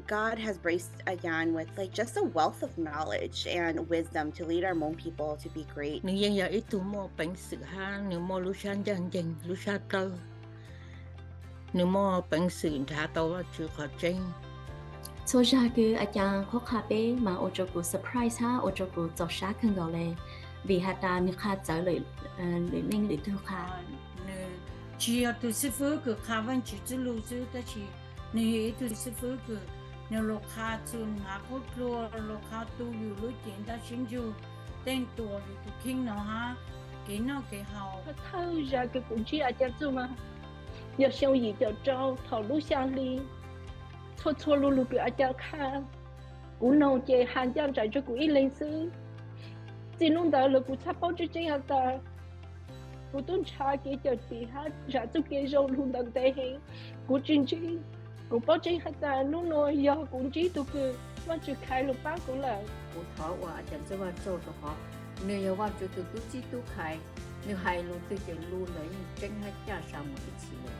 God has graced Ayan with like just a wealth of knowledge and wisdom to lead our Hmong people to be great. Nws yeej yog ib tug muaj peev xwm hab nws muaj lub sab ncaj ncees, lub sab plawg. Nws muaj peev xwm nrhav tau Vajtswv qhov tseeb. Txhua zag kws Ayan qhuab qha peb mas ua rua kuv surprise hab ua rua kuv txaus sab kawg nkaus le, vim has tas nws qha txawv lwm leej lwm tug qha. Nws tsis yog tug xib fwb kws qha Vaajtswv txuj lug xwb, tab sis nws yog ib tug xib fwb kws nws lug qha txug hnav qhuab dluag, lug qha tu yus lub cev ntaj siab ntsug, tej tuam yus tus kheej no hab kev noj kev haus. Thawj zag kws kuv ntsib Ayan txuj mas yog xyoo yim caum rau thaum lub xyaa hli, txhua txhua lu lug kws Ayan qha, kuv noog ces has ncaj nraim rua kuv ib leeg xwb. Txij nub ntawd lawm kuv txhaj paub tseeb tseeb has tas kuv tub nrhav kev cawm dim hab zam txuj kev zoo lug ntawm ntev heev, kuv tsis ntsib. Kuv paub tseeb has tas nub nua yog kuv ntsib tug kws Vaajtswv khaiv lug paab kuv lawm. Kuv thov ua Ayan Ntxwj Vaj tsaug rua qhov nwg yog Vaajtswv tug tub txib tub khaiv, nwg hais lug twg ces lug ntawd yeej tseeb hab caj sa moog ib txhis le.